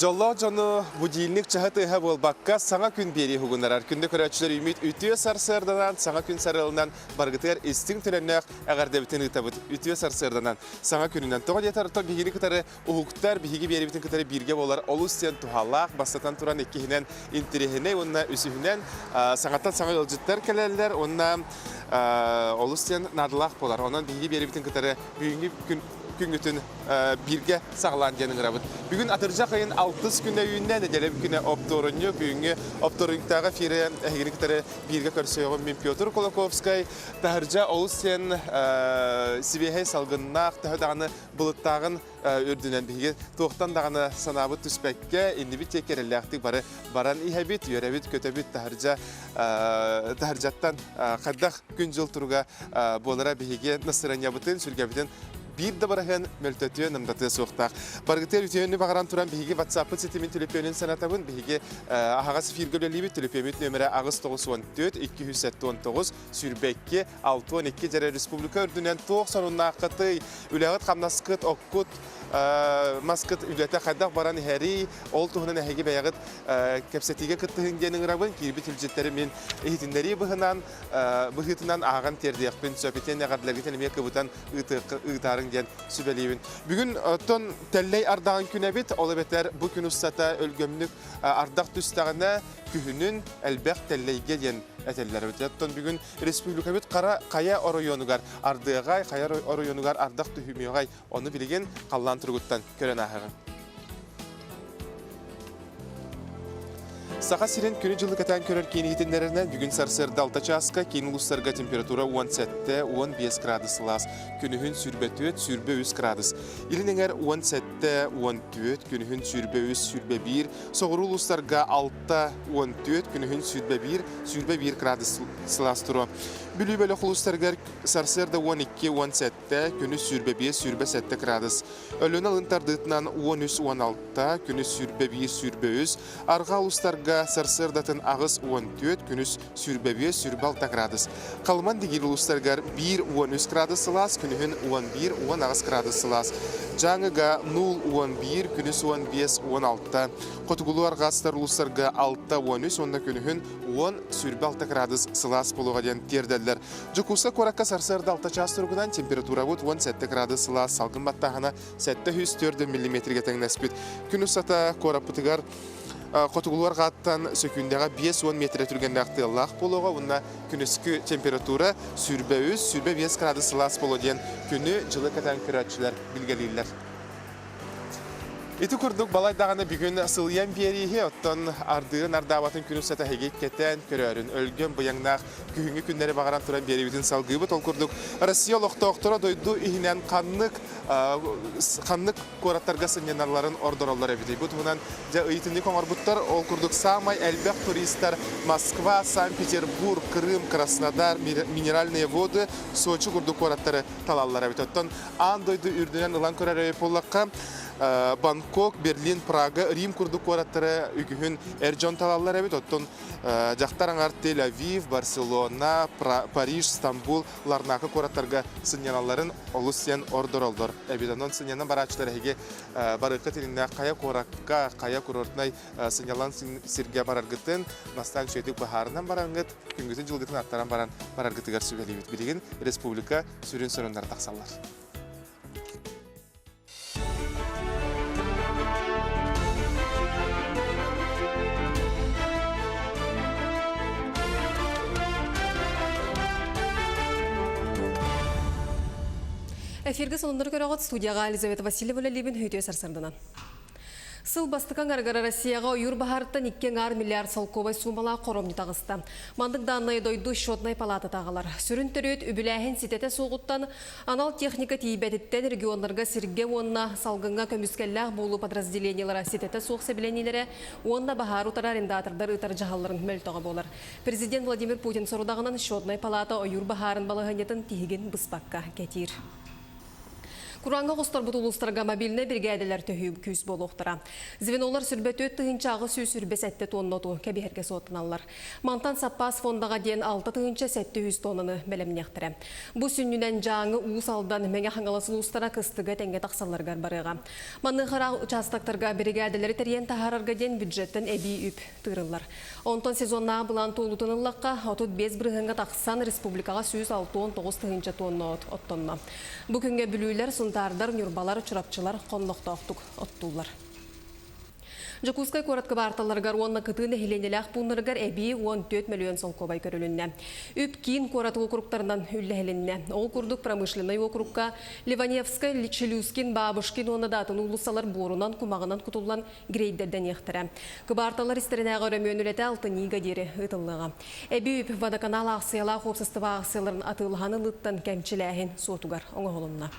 Дьоллоох дьону будильник чаһы тыаһа буолбакка, саҥа күн биэрии уһугуннарар. Күндү көрөөччүлэр үүммүт үтүө сарсыарданан, саҥа күн сарыалынан барыгытыгар истиҥ төлөннөөх эҕэрдэбитин ыытабыт. Үтүө сарсыарданан, саҥа күнүнэн. Тоҕо диэтэр, оттон биһигини кытары уһуктар, биһиги биэрэбитин кытары бииргэ буолар олус диэн туһалаах, бастатан туран иккиһинэн интэриэһинэй уонна үсүһүнэн саҥаттан саҥа ыалдьыттар кэлэллэр уонна олус диэн наадалаах буолар. Онон биһиги биэрэбитин кытары бүгүҥҥү күн күҥҥүтүн бииргэ саҕалаан диэн ыҥырабыт. Бүгүн атырдьах ыйын алтыс күнэ үүннэ, нэдиэлэ күнэ оптуорунньук. Бүгүҥҥү оптуорунньуктааҕы эфири эһигини кытары бииргэ көрсүөҕүм. Мин Петр Кулаковскай. Таһырдьа олус диэн сибиэһэй салгыннаах, төһө даҕаны былыттааҕын үрдүнэн биһиги туохтан даҕаны санаабыт түспэккэ, иннибит диэки эрэллээхтик бары баран иһэбит, үөрэбит, көтөбүт, таһырдьа таһырдьаттан хайдах күн-дьыл туруга буолара биһиги настырыанньабытын, сүргэбитин биир да быраһыан мөлтөтүө, намдатыа суохтаах. Баргытыар үтүөнү баҕаран туран биһиги WhatsApp-пыт ситимин төлөпүөнүн санатабын. Биһиги аһаҕас эфиргэ үлэлиибит. Төлөпүөммүт нүөмэрэ 894 279 22 62 дьэрэ республика үрдүнэн туох сонуннааххытый, үлэҕит-хамнаскыт, оккут, маскыт үлэтэ хайдах баран иһэрий, ол туһунан эһиги бэйэҕит кэпсэтиигэ кыттыһыҥ диэн ыҥырабын. Киирбит илдьиттэри мин иһитиннэрии быһынан быһыытынан ааҕан тиэрдиэхпин сөп. Итиэннэ эҕэрдэлэргитин эмиэ кыбытан ыытаарыҥ диэн сүбэлиибин. Бүгүн оттон тэллэй ардаҕын күнэ эбит. Ол эбэтэр бу күн устата өлгөмнүк ардах түстэҕинэ күһүнүн элбэх тэллэйгэ диэн этэллэр эбит. Оттон бүгүн республикабыт Хара Хайа оройуонугар ардыаҕай, Хайа оройуонугар ардах түһүмүөҕэй. Ону билигин халлаан туругуттан көрөн ааһыаҕыҥ. Саха сирин күнү-дьылы кэтээн көрөр киин иһитиннэрэринэн бүгүн сарсыарда 6 чааска киин улуустарга температура 17-15 градус сылаас, күнүһүн 24, 23 градус. Илин эҥэр 17, 14, күнүһүн 23, 21, соҕуруу улуустарга 6, 14, күнүһүн 21, 21 градус сылаас туруо. Бүлүү бөлөх улуустарыгар сарсыарда 12, 17, күнүс 25, 27 градус. Өлүөнэ алын тардыытынан 13-16, күнүс 21-23, арҕаа улуустарга сарсыардатын 8-14, күнүс 25-26 градус. Халыман Дигиир улуустарыгар 1-13 градус сылаас, күнүһүн 11-18 градус сылаас. Дьааҥыга 0-11, күнүс 15-16, хотугулуу арҕаа сытар улуустарга 6-13 уонна күнүһүн 10-26 градус сылаас буолуоҕа диэн тиэрдэллэр. Дьокуускай куоракка сарсыарда 6 чаас туругунан температурабыт 17 градус сылаас, салгын баттааһына 704 миллиметргэ тэҥнэспит. Күн устата куораппытыгар хотугулуу арҕааттан сөкүүндэҕэ 50 метрэ түргэннээх тыаллаах буолуоҕа уонна күнүскү температура 23-25 градус сылаас буолуо диэн күнү-дьылы кэтээн көрөөччүлэр билгэлииллэр. Ити курдук балай даҕаны бүгүн сылыйан биэрииһи, оттон ардыырын ардаабатын күн устата эһиги кэтээн көрөөрүн, өлгөм быйаҥнаах күһүҥҥү күннэри баҕаран туран биэриибитин салгыыбыт. Ол курдук Россия олохтоохторо дойду иһинэн ханнык ханнык куораттарга сынньаналларын ордороллор эбитий. Бу туһунан дьэ ыйытынньык оҥорбуттар. Ол курдук саамай элбэх туристар Москва, Санкт-Петербург, Крым, Краснодар, Минеральные воды, Сочи курдук куораттары талаллар эбит. Оттон аан дойду үрдүнэн ылан көрөр буоллахха, Бангкок, Берлин, Прага, Рим курдук куораттары үгүһүн эр дьон талаллар эбит. Оттон дьахтар аҥар Тель-Авив, Барселона, Париж, Стамбул, Ларнака куораттарга сынньаналларын олус диэн ордороллор эбит. Онон сынньанан барааччылар эһиги барыкка тилиннээх хайа куоракка, хайа курортнай сынньалаҥ сиргэ бараргытын бастаан үчүгэйдик быһаарынан бараҥҥыт, күҥҥүтүн-дьылгытын аттаран баран бараргытыгар сүбэлиибит. Билигин республика сүрүн сонуннара тахсаллар. Эфиргэ сонуннары көрөҕүт студияҕа Елизавета Васильева үлэлиибин үтүө сарсыарданан. Сыл бастакы аҥарыгар Россияҕа ойуур баһаарыттан икки аҥаар миллиард солкуобай суумалаах хоромньу таҕыста. Маннык дааннайы дойду счетнай палаатата аҕалар. Сүрүн төрүөт үбүлээһин ситэтэ суоҕуттан, анал техника тиийбэтиттэн регионнарга сиргэ уонна салгыҥҥа көмүскэллээх буолуу подразделениелара ситэтэ суох сэбилэниилэрэ уонна баһаары утары арендатордар ыытар дьаһалларын мөлтөҕө буолар. Президент Владимир Путин сорудаҕынан счетнай палаата ойуур баһаарын балаһыанньатын тиһигин быспакка кэтиир. Курааҥҥа оҕустарбыт улуустарга мобильнай биригээдэлэр төһүү күүс буолуохтара. Звенолар 24 827 тонна оту кэбиһэргэ суоттаналлар. Мантан саппаас фондаҕа диэн 6700 тоннаны бэлэмниэхтэрэ. Бу сүнньүнэн Дьааҥы, Уус Алдан, Мэҥэ Хаҥалас улуустара кыстыга тэҥҥэ тахсалларыгар барыаҕа. Маныаха учаастактарга биригээдэлэри тэрийэн таһаарарга диэн бюджеттэн эбии үп тыырыллар. Онтон сезоннаах былаан туолуутун ыллахха, 35 бырыһыаҥҥа тахсан республикаҕа 169 тыһыынча тонна от оттонно. Бу күҥҥэ бүлүүлэр, сунтаардар, ньурбалар, чурапчылар хоннохтоохтук оттууллар. Дьокуускай куорат кыбаарталларыгар уонна кытыы нэһилиэнньэлээх пууннарыгар эбии 14 мөлүйүөн солкуобай көрүлүннэ. Үп киин куорат уокуруктарынан үллэһилиннэ. Ол курдук промышленнай уокурукка Ливаневскай, Челюскин, Бабушкин уонна да атын уулуссалар буорунан, кумаҕынан кутуллан грейдердэниэхтэрэ. Кыбаарталлар истэринээҕи өрөмүөн үлэтэ алтынньыга диэри ыытыллыаҕа. Эбии үп водоканал аахсыйалаах уопсастыба аахсыйаларын атыылаһан ылыыттан кэмчилээһин суотугар оҥоһулунна.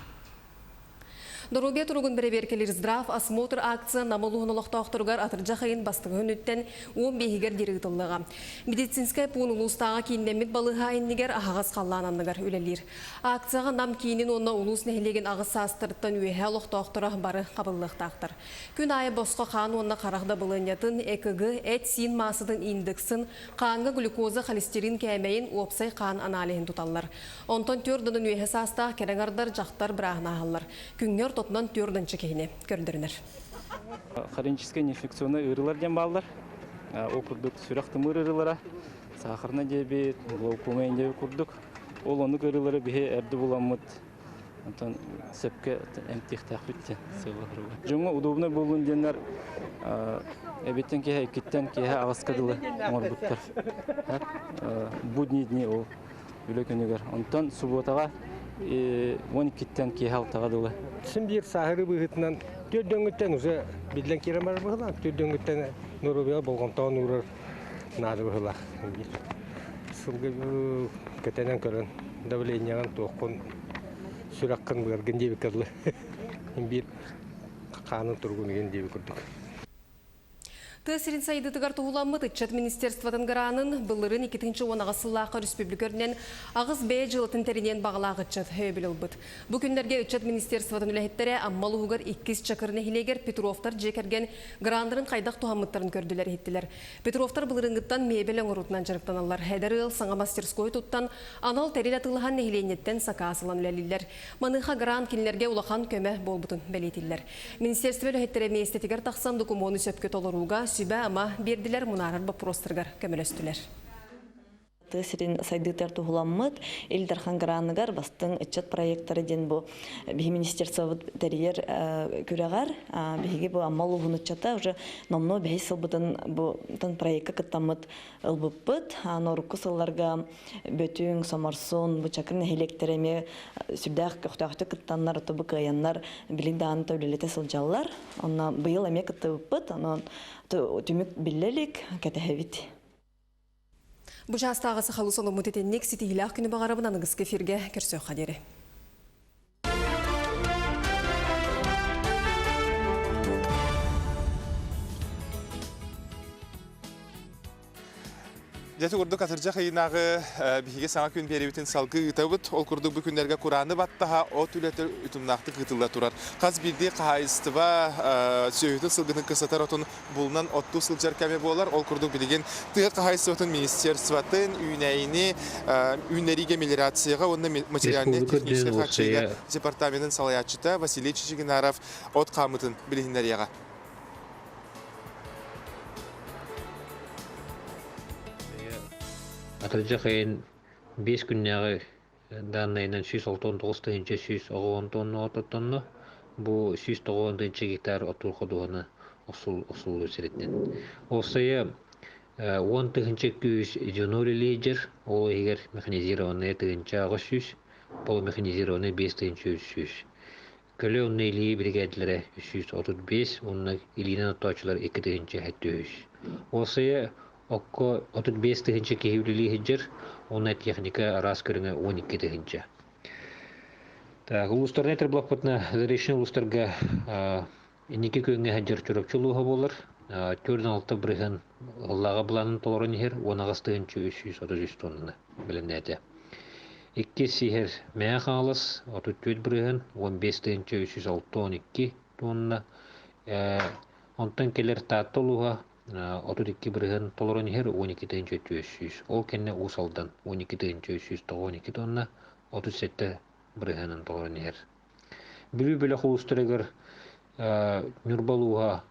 Доруобуйа туругун бэрэбиэркэлиир Здрав осмотр акция Нам улууһун олохтоохторугар атырдьах ыйын бастакы күнүттэн 15-гэр диэри ыытыллыаҕа. Медицинскэй пуун улуустааҕы кииннэммит балыыһа иннигэр аһаҕас халлаан анныгар үлэлиир. Акцияҕа Нам киинин уонна улуус нэһилиэгин аҕыс саастарыттан үөһэ олохтоохторо бары хабыллыахтаахтар. Күн аайы босхо хаан уонна харах дабылыанньатын, ЭКГ, эт-сиин маасатын индексын, хааҥҥа глюкоза, холестерин кээмэйин, уопсай хаан аналиһын туталлар. Онтон түөрт донун үөһэ саастаах кэрэ аҥардар дьахтар бырааһын ааһаллар. Күҥҥэ ортотунан түөрт киһини көрдөрүнэр. Хроническай неинфекционнай ыарыылар диэн бааллар. Ол курдук сүрэх тымыр ыарыылара, сахарный диабет, глаукома диабет курдук. Ол оннук ыарыылары биһи эрдэ буламмыт онтон сөпкө эмтиэхтээхпит диэн сыаллаһарга. Дьоҥҥо удобнай буоллун диэннэр эбиттэн киэһэ иккиттэн киэһэ аҕыска дылы оҥорбуттар. Будни дни ол үлэ күнүгэр. Онтон субуотаҕа 12-ттэн киэһэ алтаҕа дылы. Син биир сааһырыы быһыытынан түөрт дөҥҥүттэн уже биллэн киирэн барар быһыылаах. Түөрт дөҥҥүттэн норуобуйа болҕомтоҕун уурар наада быһыылаах. Биир сылга кэтэнэн көрөн давлениеҕын туоххун сүрэххин быаргын диэбиккэ дылы биир хаанын туругун игин диэбит курдук. Тыа сирин сайдыытыгар туһуламмыт ыччат министерствотын гранын былырыын 2018 сыллаахха республика үрдүнэн аҕыс бэйэ дьыалатын тэриниэн баҕалаах ыччат өйөбүл ылбыт. Бу күннэргэ ыччат министерствотын үлэһиттэрэ Амма улууһугар иккис Чакыр нэһилиэгэр Петровтар дьиэ кэргэн граннарын хайдах туһаммыттарын көрдүлэр-иһиттилэр. Петровтар былырыыҥҥыттан миэбэл оҥоруутунан дьарыктаналлар. Эдэр ыал саҥа мастерской туттан, анал тэрил атыылаһан нэһилиэнньэттэн сакаас ылан үлэлииллэр. Маныаха грант кинилэргэ улахан көмө буолбутун бэлиэтииллэр. Министерство үлэһиттэрэ миэстэтигэр тахсан докумуону сөпкө толорууга сүбэ-ама биэрдилэр, мунаарар боппуруостарыгар көмөлөстүлэр. Тыа сирин сайдыытыгар туһуламмыт Ил Дархан граныгар бастыҥ ыччат проектара диэн бу биһи министерствобыт тэрийэр күрэҕэр биһиги бу Амма улууһун ыччата уже номнуо бэһис сылбытын бу проекка кыттаммыт ылбыппыт. Урукку сылларга Бөтүҥ, Соморсун, Бучакыр нэһилиэктэрэ эмиэ сүрдээх көхтөөхтүк кыттаннар, отобу кыайаннар билин даҕаны үлэлэтэ сылдьаллар. Онно быйыл эмиэ кыттыбыппыт, онон түмүк биллэ илик, кэтэһэбит. Бу чаастааҕы сахалыы соломмут итинник ситиһиилээх күнү баҕарабын аныгыскы эфиргэ көрсүөххэ диэри. Дьэ курдук атырдьах ыйынааҕы биһиги саҥа күн биэрэбитин салгыы ыытабыт. Ол курдук бу күннэргэ курааны баттаһа от үлэтэ утумнаахтык ыытылла турар. Хас биирдии хаһаайыстыба сүөһүтүн сылгытын кыстатар отун булунан оттуу сылдьар кэмэ буолар. Ол курдук билигин тыа хаһаайыстыбатын министерствотын үүнээйини үүннэриигэ мелиорацияҕа уонна материальнай Республика техническэй үрдүнэн хааччыйыыга уопсайа департаменын салайааччыта Василий Чичигинаров от хаамыытын билиһиннэриэҕэ. Атырдьах ыйын биэс күннээҕи дааннайынан 169 тыһыынча 190 тонна оттонно. Бу 190 тыһыынча гектар оттуур ходуһаны охсуллуу сириттэн. Уопсайа 10 тыһыынча күүс дьонур лидер, ол иһигэр механизированная тыһыынча 800, полумеханизированная 5 тыһыынча 300. Көлө уонна илии биригээдэлэрэ 335 уонна илиинэн оттооччулар 2 073. Уопсайа окко 35 тыһыынча киһи үлэлии сылдьар уонна техника араас көрүҥэ 12 тыһыынча. Так, улуустарынан этэр буоллахпытына, Заречный улуустарга инники күөҥҥэ сылдьар Чурапчы улууһа буолар. 46 ыһыллааҕы былаанын толорон иһэр 18 333 тоннаны бэлэмнээтэ. Иккис иһэр Мэҥэ Хаҥалас 34 бырыһыан 15 тыһыынча 362 туонна. Онтон кэлэр Таатта улууһа 32 бырыһыан толорон иһэр 12 тыһыынча 400. Ол кэннэ Уус Алдан 12 тыһыынча 392 туонна 37 бырыһыанын толорон иһэр. Бүлүү бөлөх улуустарыгар Ньурба улууһа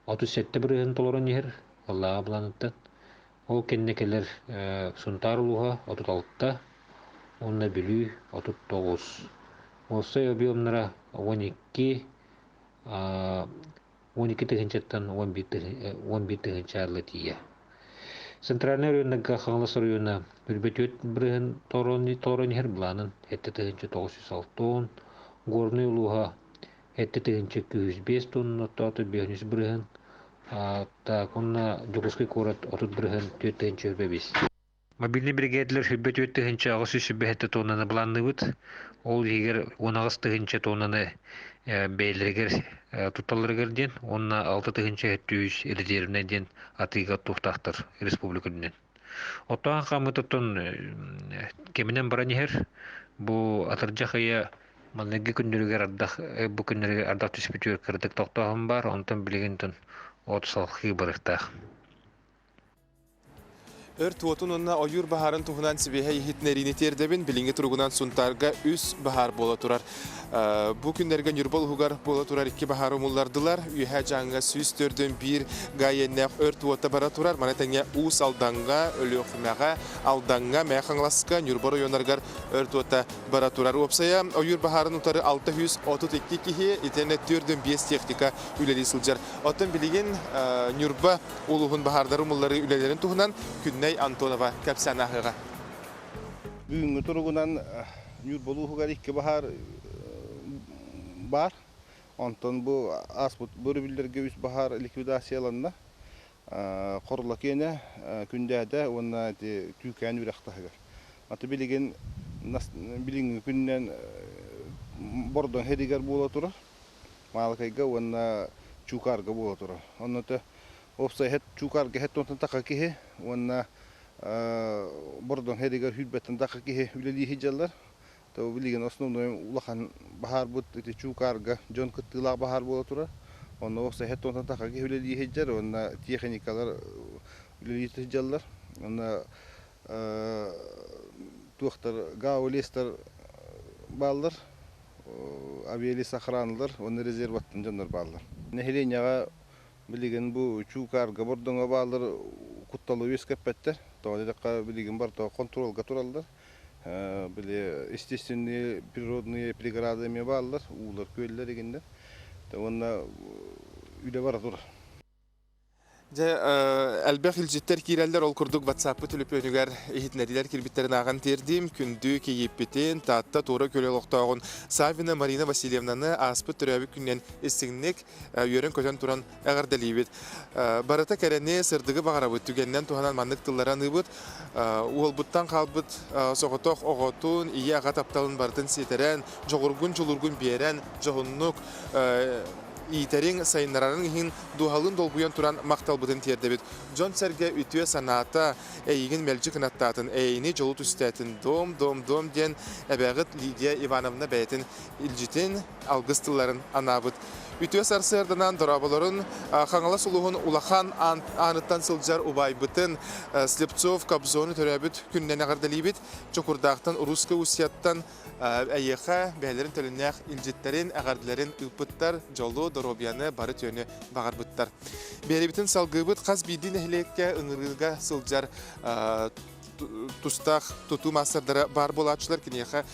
37 бырыһыан толорон иһэр Аллааҕа былааныттан. Ол кэннэ кэлэр Сунтаар улууһа 36 уонна Бүлүү 39. Уопсай объемнара 12 12 тыһыынчаттан 11 тыһыынча арла тиийэ. Центральнай районнарга Хаҥалас оройуона 24 бырыһын толорон иһэр былаанын 7 960, Горнай улууһа 7 205 тонна 5 бырыһын, так уонна Дьокуускай куорат 30 бырыһын 4 105. Мобильнай биригээдэлэр 24 827 тоннаны былаанныыбыт. Ол иһигэр 18 тыһыынча тоннаны бэйэлэригэр тутталларыгар диэн уонна 6 700 резервнэй диэн атыыга туохтаахтар республика үрдүнэн. Оттоон хаамыытыттан кэминэн баран иһэр. Бу атырдьах ыйа маҥнайгы күннэригэр ардах бу күннэригэр ардах түспүтүгэр кыратык тохтооһун баар, онтон билигин от салхыы барыахтаах. Өрт уотун уонна ойуур баһаарын туһунан сибиэһэй иһитиннэриини тиэрдэбин. Билиҥҥи туругунан Сунтаарга үс баһаар буола турар. Бу күннэргэ Ньурба улууһугар буола турар икки баһаары умуллардылар. Үөһээ Дьааҥыга 104 гаеннээх өрт уота бара турар. Маны тэҥэ Уус Алдаҥҥа, Өлүөхүмэҕэ, Алдаҥҥа, Мэҥэ Хаҥаласка, Ньурба оройуоннарыгар өрт уота бара турар. Уопсайа ойуур баһаарын утары 632 киһи, итиэннэ 45 техника үлэлии сылдьар. Оттон билигин Ньурба улууһун баһаардары умулларыы үлэлэрин туһунан Күннэй Антонова кэпсээн ааһыаҕа. Бүгүҥҥү туругунан Ньурба улууһугар икки баһаар баар. Онтон бу ааспыт өрөбүллэргэ үс баһаар ликвидацияланна. Хорула киэнэ, Күндээдэ уонна ити Түүкээн үрэх таһыгар. Аты билигин билиҥҥи күнүнэн Бордоҥ һиригэр буола турар. Маалыкайга уонна Чуукаарга буола турар. Онно уопсай һэт Чуукаарга һэт туонтан таха киһи уонна Бордоҥ һиригэр сүүрбэттэн таха киһи үлэлии сылдьаллар. То билигин основной улахан баһаарбыт ити Чуукаарга дьон кыттыылаах баһаар буола турар. Онно уопсай һэт туонтан таха киһи үлэлии сылдьар уонна техникалар үлэлии сылдьаллар. Онно туохтар гаулестар бааллар авиалес охраналар уонна резерваттан дьоннор бааллар. Нэһилиэнньэҕэ билигин бу Чуукаарга Бордоҥо бааллар кутталы үөскэппэттэр. Тоҕо диэтэххэ билигин барыта хонтуруолга тураллар. Били естественные природные преграды эмиэ бааллар, уулар, күөллэр игиннэр. Уонна үлэ бара турар. Дьэ, элбэх илдьиттэр киирэллэр, ол курдук WhatsApp төлөпүөнүгэр иһитиннэриилэр киирбиттэрин ааҕан тиэрдиим. Күндү кийииппитин, Таатта Туора Күөл олохтооҕун Саввина Марина Васильевнаны ааспыт төрөөбүт күнүнэн истиҥник үөрэн-көтөн туран эҕэрдэлиибит. Барыта кэрэни, сырдыгы баҕарабыт, түгэнинэн туһанан маннык тыллары аныыбыт. Уолбуттан хаалбыт соҕотох оҕотун, ийэ-аҕа тапталын барытын ситэрэн, дьоҕургун-дьулуургун биэрэн, дьоһуннук иитэриҥ, сайыннарарыҥ иһин дууһалыын долгуйан туран махталбытын тиэрдэбит. Дьон-сэргэ үтүө санаата эйигин мэлдьи кынаттаатын, эйэни дьолу түстээтин, дом, дом, дом диэн эбээҕит Лидия Ивановна бэйэтин илдьитин, алгыс тылларын анаабыт. Үтүө сарсыарданан дорооболорун Хаҥалас улууһун улахан ааныттан сылдьар убайбытын Слепцов Кобзону төрөөбүт күнүнэн эҕэрдэлиибит. Чокурдаахтан Русская Устьяттан Эйиэхэ бэйэлэрин төлөннөөх илдьиттэрин, эҕэрдэлэрин ыыппыттар, дьолу, доруобуйаны, бары түөнү баҕарбыттар. Биэрибитин салгыыбыт хас биирдии нэһилиэккэ ыҥырыыга сылдьар тустаах тутуу маастардара баар буолааччылар киниэхэ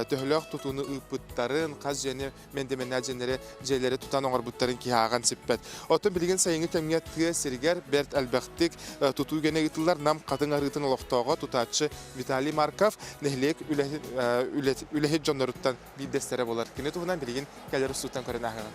төһөлөөх тутууну ыыппыттарын, хас дьиэни мэндэмэннээх дьиэлэри, дьиэлэри тутан оҥорбуттарын киһи ааҕан сиппэт. Оттон билигин сайыҥҥы кэмҥэ тыа сиригэр бэрт элбэхтик тутуу гэнэ ыытыллар Нам Хатыҥ Арыытын олохтооҕо тутааччы Виталий Марков нэһилиэк үлэһит дьонноруттан биирдэстэрэ буолар. Кини туһунан билигин кэлэр устууттан көрөн ааһыаҕыҥ.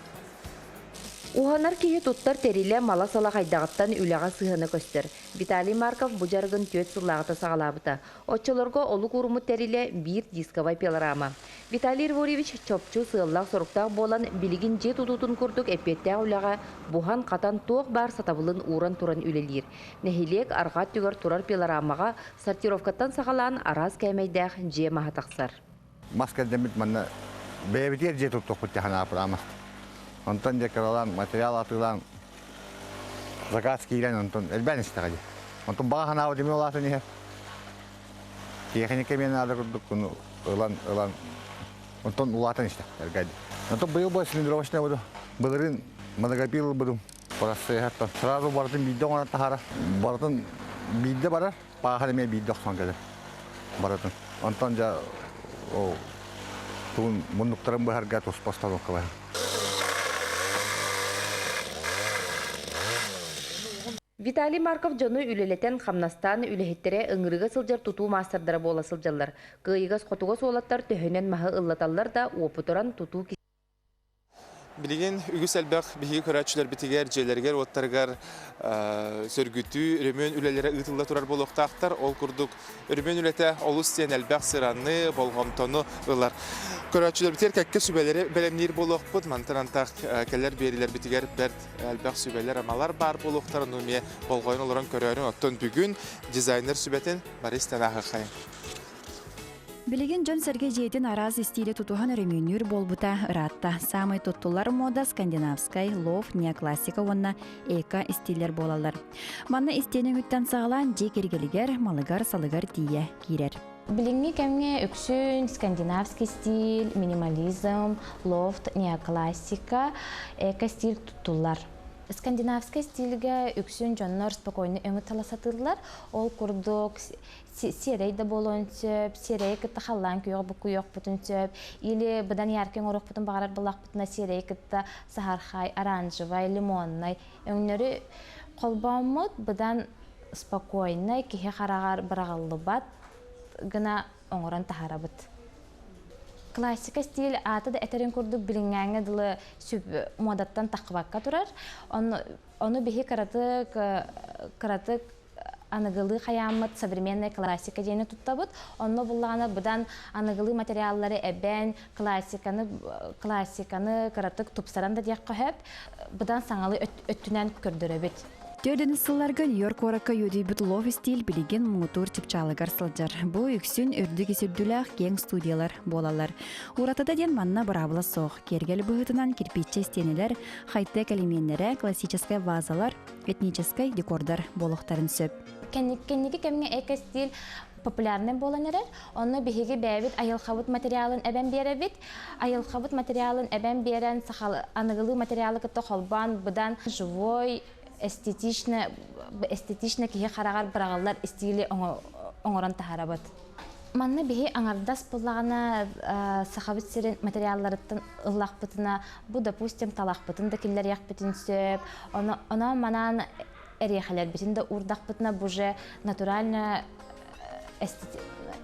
Уһанар киһи туттар тэрилэ мала-сала хайдаҕыттан үлэҕэ сыһыана көстөр. Виталий Марков бу дьарыгын түөрт сыллааҕыта саҕалаабыта. Оччолорго олук ууруммут тэрилэ биир дисковай пилорама. Виталий Рворевич чопчу сыаллаах-соруктаах буолан, билигин дьиэ тутуутун курдук эппиэттээх үлэҕэ буһан-хатан туох баар сатабылын ууран туран үлэлиир. Нэһилиэк арҕаа өттүгэр турар пилорамаҕа сортировкаттан саҕалаан араас кээмэйдээх дьиэ маһа тахсар. Мас кэрдэммит манна бэйэбитигэр дьиэ туттуохпут дьаһан аапыраамас. Онтон дьэ кыралаан материал атыылаан заказ киирэн онтон элбээн истэҕэ дии. Онтон баҕа санаабыт эмиэ улаатан иһэр. Тиэхиньикэ эмиэ наада курдук ылан ылан онтон улаатан истэ эргэ. Онтон быйыл бу цилиндровочная буду былырыын монография ылбытым. Процессортан сразу барытын биирдэ оҥорон таһаарар. Барытын биирдэ барар, пааһар эмиэ биирдэ охсон кэлэр. Барытын. Онтон дьэ ол тугун муннуктарын быһарга туспа станокка барар. Виталий Марков дьону үлэлэтэн, хамнастаан үлэһиттэрэ ыҥырыга сылдьар тутуу маастардара буола сылдьаллар. Кыайыгас-хотугас уолаттар төһөнөн маһы ыллаталлар да, уопутуран тутуу Билигин үгүс элбэх биһиги көрөөччүлэрбитигэр, дьиэлэригэр-уоттарыгар сөргүтүү, өрөмүөн үлэлэрэ ыытылла турар буолуохтаахтар. Ол курдук өрөмүөн үлэтэ олус диэн элбэх сыраны, болҕомтону ылар. Көрөөччүлэрбитигэр кэккэ сүбэлэри бэлэмниир буолуохпут. Мантан антах кэлэр биэриилэрбитигэр бэрт элбэх сүбэлэр-амалар баар буолуохтарын эмиэ болҕойон олорон көрөөрүҥ. Оттон бүгүн дизайнер сүбэтин Борис Танахахайын. Билигин дьон-сэргэ дьиэтин араас истиили тутуһан өрөмүөннүүр буолбута ыраатта. Саамай туттуллар мода скандинавскай, лофт, неоклассика уонна эко истииллэр буолаллар. Манна истиэнэ өҥүттэн саҕалаан дьиэ кэргэлигэр, малыгар-салыгар тиийэ киирэр. Билиҥҥи кэмҥэ үксүн скандинавский стиль, минимализм, лофт, неоклассика, эко-стиль туттуллар. Скандинавскай стильгэ үксүн дьоннор спокойно өҥү тала сатыыллар. Ол курдук сиэрэй да буолуон сөп, сиэрэйи кытта халлаан күөҕэ буккуйуохпутун сөп, или быдан яркий оҥоруохпутун баҕарар буоллахпытына сиэрэйи кытта саһархай, оранжевай, лимоннай өҥнөрү холбооммут быдан спокойнай, киһи хараҕар быраҕыллыбат гына оҥорон таһаарабыт. Классика стиль аата да этэрин курдук билиҥҥээҥҥэ дылы сүп муодаттан таххыбакка турар. Ону биһи кыратык кыратык аныгылыы хайааммыт современная классика диэни туттабыт. Онно буллаҕына быдан аныгылыы материаллары эбэн, классиканы классиканы кыратык тупсаран да диэххэ сөп. Быдан саҥалыы өттүнэн көрдөрөбүт. Төрдүнүс сылларга Нью-Йорк куоракка үөдүйбүт лофт стиль билигин муҥутуур чыпчаалыгар сылдьар. Бу үксүн үрдүк ис үрдүлээх киэҥ студиялар буолаллар. Уратыта диэн манна быраабыла суох. Киэргэл быһыытынан кирпииччэ истиэнэлэр, хай-тек элеменнэрэ, классическай вазалар, этническэй декордар буолуохтарын сөп. Кэнники кэмҥэ эко-стиль популярный буолан эрэр. Онно биһиги бэйэбит айылҕабыт материалын эбэн биэрэбит. Айылҕабыт материалын эбэн биэрэн, аныгылыы материалы кытта холбоон быдан живой, эстетично, эстетично киһи хараҕар быраҕыллар стили оҥорон таһаарабыт. Манна биһи аҥардас буллаҕына Сахабыт сирин материалларыттан ыллахпытына, бу, допустим, талахпытын да киллэриэхпитин сөп. Онон манаан эриэхэлэрбитин да уурдахпытына, бу уже натурально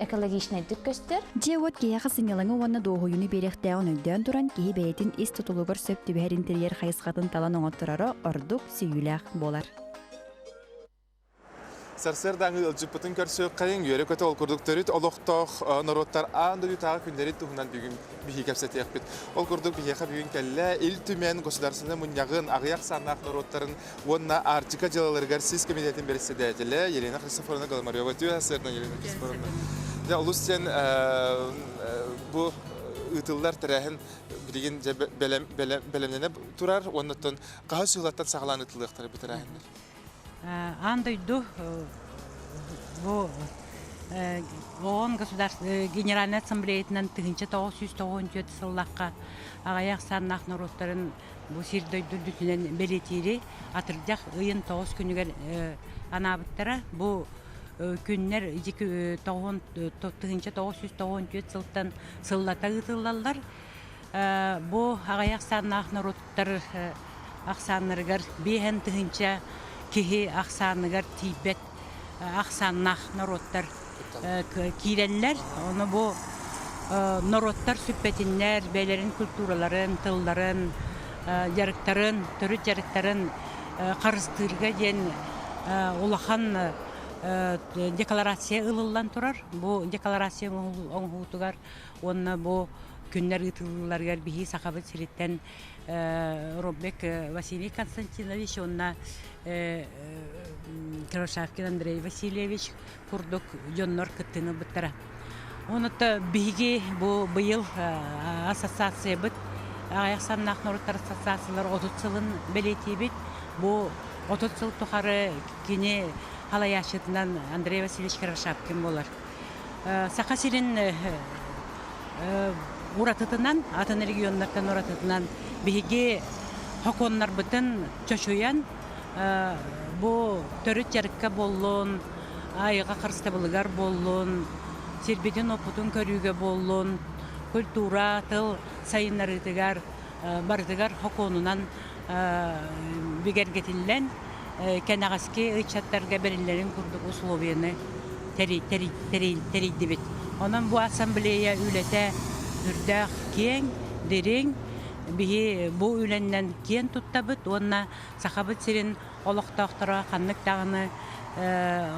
экологичнайдык көстөр. Дьиэ-уот киһиэхэ сынньалаҥы уонна дуоһуйууну биэриэхтээҕин өйдөөн туран, киһи бэйэтин ис тутулугар сөп түбэһэр интерьер хайысхатын талан оҥоттороро ордук сүүйүүлээх буолар. Сарсыардааҥы ыалдьыппытын көрсүөххэйиҥ, үөрэ-көтө ол курдук төрүт олохтоох норуоттар аан дойдутааҕы күннэрин туһунан бүгүн биһиги кэпсэтиэхпит. Ол курдук биһиэхэ бүгүн кэллэ Ил Түмэн Государственнай мунньаҕын аҕыйах ахсааннаах норуоттарын уонна Арктика дьыалаларыгар сис кэмитиэтин бэрэссэдээтэлэ Елена Христофоровна Голомарева. Үтүө сарсыардан, Елена Христофоровна. Дьэ, олус диэн бу ыытыллар тэрээһин билигин дьэ бэлэмнэнэ турар уонна оттон хаһыс сыллартан саҕалаан ыытыллыахтара бу тэрээһиннэр? Аан дойду бу ООН государство Генеральнай Ассамблеятынан 1994 сыллаахха аҕыйах ахсааннаах норуоттарын бу сир дойду үрдүнэн бэлиэтиири атырдьах ыйын тоҕус күнүгэр анаабыттара. Бу күннэр 1994 сылтан сыллата ыытыллаллар. Бу аҕыйах ахсааннаах норуоттар ахсааннарыгар биэһэн тыһыынча киһи ахсааныгар тиийбэт ахсааннаах норуоттар киирэллэр. Ону бу норуоттар сүппэтиннэр, бэйэлэрин культураларын, тылларын, дьарыктарын, төрүт дьарыктарын харыстыырга диэн улахан декларация ылыллан турар. Бу декларация оҥоһуутугар уонна бу күннэр ыытыллыыларыгар биһи Сахабыт сириттэн Роббек Василий Константинович уонна Кривошапкин Андрей Васильевич курдук дьоннор кыттыыны ылбыттара. Онута биһиги бу быйыл ассоциациябыт аҕыйах саннаах норуоттар ассоциациялар 30 сылын бэлиэтиибит. Бу 30 сыл тухары кини халайааччытынан Андрей Васильевич Кривошапкин буолар. Саха сирин уратытынан, атын регионнартан уратытынан биһиги хокуоннарбытын чочуйан бу төрүт дьарыкка буоллун, айылҕа харыстабылыгар буоллун, сирбитин-уоппутун көрүүгэ буоллун, культура, тыл сайыннарыытыгар барытыгар хокуонунан бигэргэтиллэн кэнэҕэски ыччаттарга бэриллэрин курдук условияны тэрийдибит. Онон бу ассамблея үлэтэ үрдээх киэҥ, дириҥ. Биһи бу үлэннэн киэн туттабыт уонна Сахабыт сирин олохтоохторо ханнык даҕаны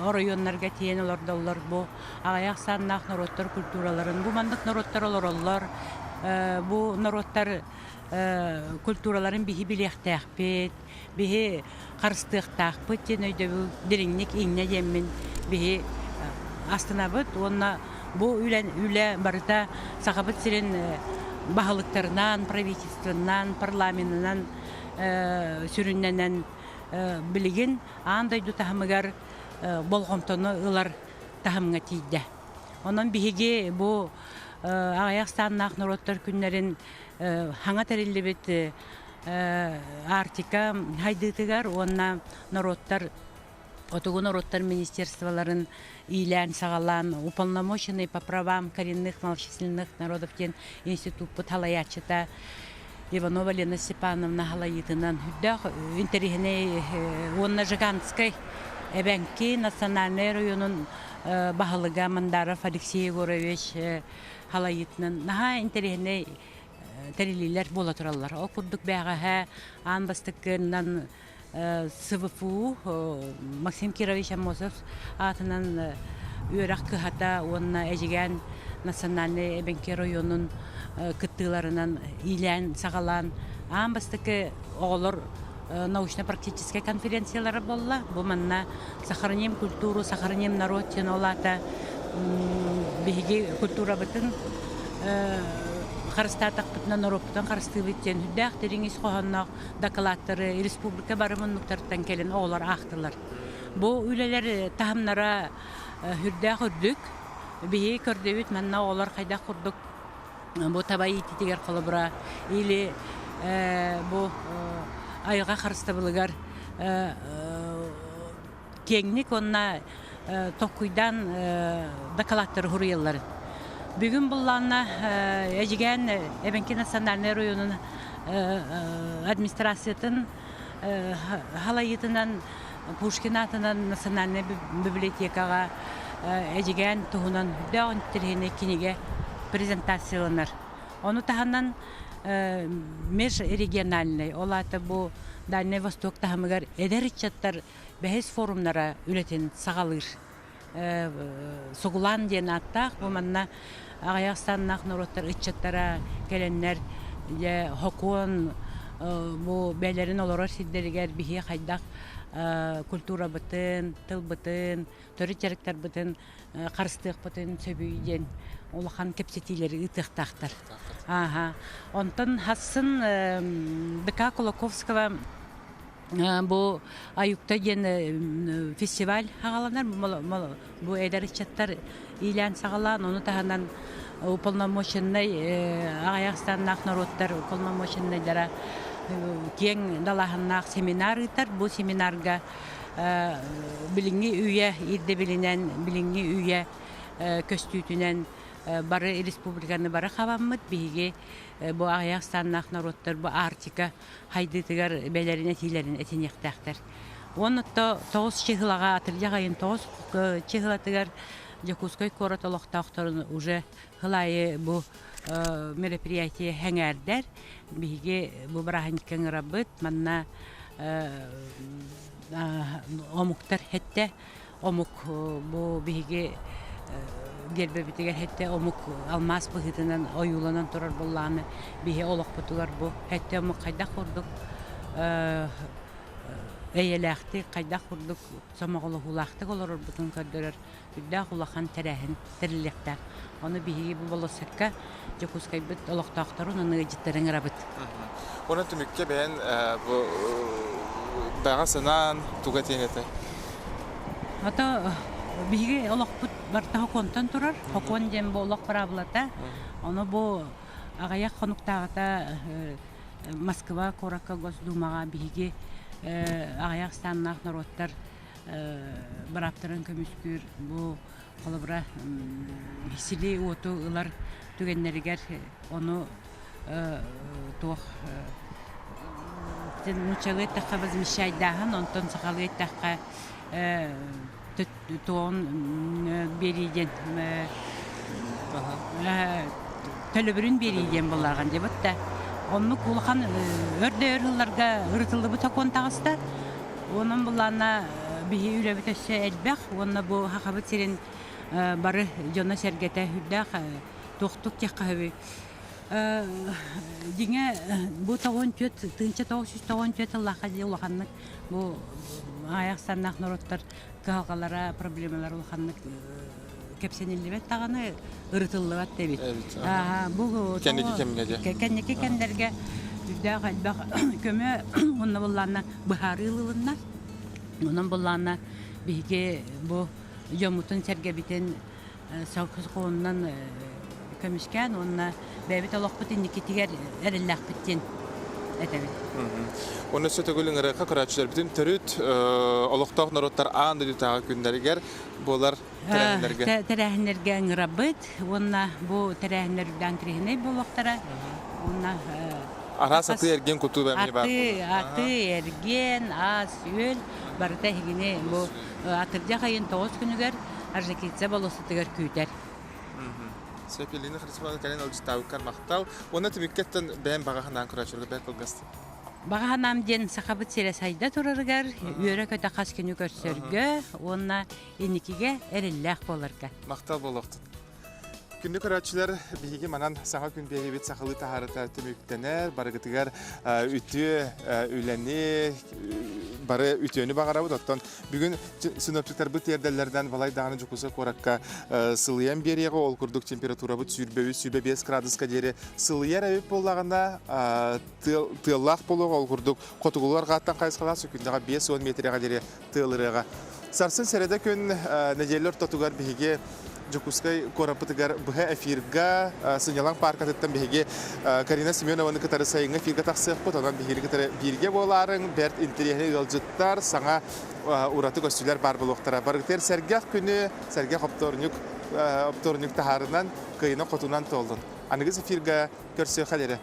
оройуоннарга тиийэн олордоллор бу аҕыйах ахсааннаах норуоттар культураларын бу маннык норуоттар олороллор бу норуоттар культураларын биһи билиэхтээхпит биһи харыстыахтаахпыт диэн өйдөбүл дириҥник иҥнэ диэммин биһи астынабыт уонна бу үлэ, үлэ барыта Сахабыт сирин баһылыктарынан, правительствонан, парламенынан сүрүннэнэн билигин аан дойду таһымыгар болҕомтону ылар таһымҥа тиийдэ. Онон биһиги бу аҕыйах ахсааннаах норуоттар күннэрин хаҥа тэриллибит Арктика хайдыытыгар уонна норуоттар Хотугу норуоттар министерстволарын иилээн-саҕалаан уполномоченный по правам коренных малочисленных народов диэн институппут халайааччыта Иванова Лена Степановна халайыытынан үрдээх интэриэһинэй уонна Жиганскай эбэҥки национальнай оройуонун баһылыга Мандаров Алексей Егорович халайыытынан наһаа интэриэһинэй тэриллиилэр буола тураллар. Ол курдук бээҕэһээ аан бастакынан СВФУ Максим Кирович Аммосов аатынан үөрэх кыһата уонна Эдьигээн национальнай эбэҥки оройуонун кыттыыларынан иилээн-саҕалаан аан бастакы оҕолор научно-практическай конференциялара буолла. Бу манна «Сохраним культуру, сохраним народ» диэн ол аата биһиги культурабытын харыстаатахпытына норуоппутун харыстыыбыт диэн үрдээх дириҥ ис хоһоонноох дакылааттары республика бары муннуктарыттан кэлин оҕолор аахтылар. Бу үлэлэр таһымнара үрдээх үрдүк. Биһиги көрдөбүт манна оҕолор хайдах курдук бу таба иитиитигэр холобура или бу айылҕа харыстабылыгар киэҥник уонна толкуйдаан дакылааттары суруйаллар. Бүгүн буллаанна Эдьигээн Эбэҥки национальнай оройуонун администрациятын халайыытынан Пушкин аатынан национальнай библиотекаҕа Эдьигээн туһунан үрдээх интэриэһинэй кинигэ презентацияланар. Ону таһынан межрегиональнай, ол аата бу Дальнай Восток таһымыгар эдэр ыччаттар бэһис форумнара үлэтин саҕалыыр. Сугулаан диэн ааттаах бу манна аҕыйах ахсааннаах норуоттар ыччаттара кэлэннэр дьэ хокуон бу бэйэлэрин олорор сирдэригэр биһиги хайдах культурабытын, тылбытын, төрүт дьарыктарбытын харыстыахпытын сөбүй диэн улахан кэпсэтиилэри ыытыахтаахтар. Ааха. Онтон хассын ДК Кулаковского бу Аюкта диэн фестиваль хаҕаланар. Бу эдэр ыччаттар иилээн саҕалаан, ону таһынан уполномоченнай аҕыйах ахсааннаах норуоттар уполномоченнайдара киэҥ далааһыннаах семинар ыытар. Бу семинарга билиҥҥи үйэ ирдэбилинэн, билиҥҥи үйэ көстүүтүнэн бары республиканы бары хабаммыт. Биһиги бу аҕыйах ахсааннаах норуоттар бу Арктика хайдыытыгар бэлэрин этиилэрин этиниэхтээхтэр. Уонна тоҕус чыһылаҕа атырдьах айын тоҕус чыһылатыгар Дьокуускай куорат олохтоохторун уже сыл аайы бу мероприятие сэҥээрдэр. Биһиги бу бырааһынньыкка ыҥырабыт. Манна омуктар хэттэ омук бу биһиги гербэбитигэр хэттэ омук алмаас быһыытынан ойууланан турар буоллаҕына биһи олохпутугар бу хэттэ омук хайдах курдук эйэлээхтик хайдах курдук сомоҕолоһуулаахтык олорорбутун көрдөрөр үрдээх улахан тэрээһин тэриллиэхтээх. Ону биһиги бу болуоссакка Дьокуускайбыт олохтоохторун уонна ыалдьыттарын ыҥырабыт. Онон түмүккэ бэйэн бу баҕа санаан туга этиэҥ этэй? Ото биһиги олохпут барыта хокуонтан турар. Хокуон диэн бу олох быраабылата. Ону бу аҕыйах хонуктааҕыта Москва куоракка Госдумаҕа биһиги аҕыйах ахсааннаах норуоттар бырааптарын көмүскүүр бу холобура сили уоту ылар түгэннэригэр ону туох нууччалыы эттэххэ возмещайдааһын онтон сахалыы эттэххэ туоҕун биэрии диэн төлөбүрүн биэрии диэн буоллаҕын диэбит да оннук улахан өр да өр сылларга ырытыллыбыт сокуон таҕыста. Онон буллаана биһи үлэбит өссө элбэх уонна бу Сахабыт сирин бары дьоно-сэргэтэ үрдээх туохтук диэххэ Дьиҥэ бу 94 1994 сыллаахха дии улаханнык бу аҕыйах саннаах норуоттар кыһалҕалара, проблемалара улаханнык кэпсэниллибэт даҕаны, ырытыллыбат да эбит. Бу кэнники кэмҥэ дии. Кэнники кэмнэргэ үрдээх элбэх көмө уонна буллаанна быһаарыы ылылынна. Онон буллаанна биһиги бу дьоммутун-сэргэбитин сокуонунан көмүскээн уонна бэйэбит олохпут инникитигэр эрэллээхпит диэн этэбит. Уонна өссө төгүл ыҥырыахха көрөөччүлэрбитин төрүт олохтоох норуоттар аан дойдутааҕы күннэригэр буолар тэрээһиннэргэ. Тэрээһиннэргэ ыҥырабыт уонна бу тэрээһиннэр үрдээн кириһинэй буолуохтара. Уонна Араас атыы-эргиэн кутуу эмиэ баар Атыы, атыы-эргиэн, ас-үөл барыта эһигини бу атырдьах ыйын 9 күнүгэр Орджоникидзе болуоссатыгар күүтэр. Сөп, Елена Хрисовна кэлэн ыалдьыттаабыккар махтал. Уонна түмүккэттэн бэйэм баҕа санаан көрөөччүлэргэ бэрт кылгастык. Баҕа санаам диэн Сахабыт сирэ сайда турарыгар, үөрэ-көтө хас күнү көрсөргө уонна инникигэ эрэллээх буоларга. Махтал буолуохтун. Күндү көрөөччүлэр, биһиги манан саҥа күн биэриибит сахалыы таһаарыта түмүктэнэр. Барыгытыгар үтүө үлэни, бары үтүөнү баҕарабыт. Оттон бүгүн синоптиктарбыт тиэрдэллэринэн балай даҕаны Дьокуускай куоракка сылыйан биэриэҕэ. Ол курдук температурабыт 23 25 градуска диэри сылыйар эбит буоллаҕына, тыаллаах буолуоҕа. Ол курдук хотугулуу арҕааттан хайысхалаах сөкүүндэҕэ 50 миэтэрэҕэ диэри тыалырыаҕа. Сарсын сэрэдэ күн нэдиэлэ ортотугар биһиги Дьокуускай куораппытыгар быһа эфирга сынньалаҥ пааркатыттан биһиги Карина Семенованы кытары сайыҥҥы эфиргэ тахсыахпыт. Онон биһиги кытары бииргэ буолаарыҥ, бэрт интэриэһинэй ыалдьыттар, саҥа ураты көстүүлэр баар буолуохтара. Барыгытыгар сэргэх күнү, сэргэх оптуорунньук, оптуорунньук таһаарынан, кыайынан-хотунан туоллун. Аныгыс эфирга көрсүөххэ диэри.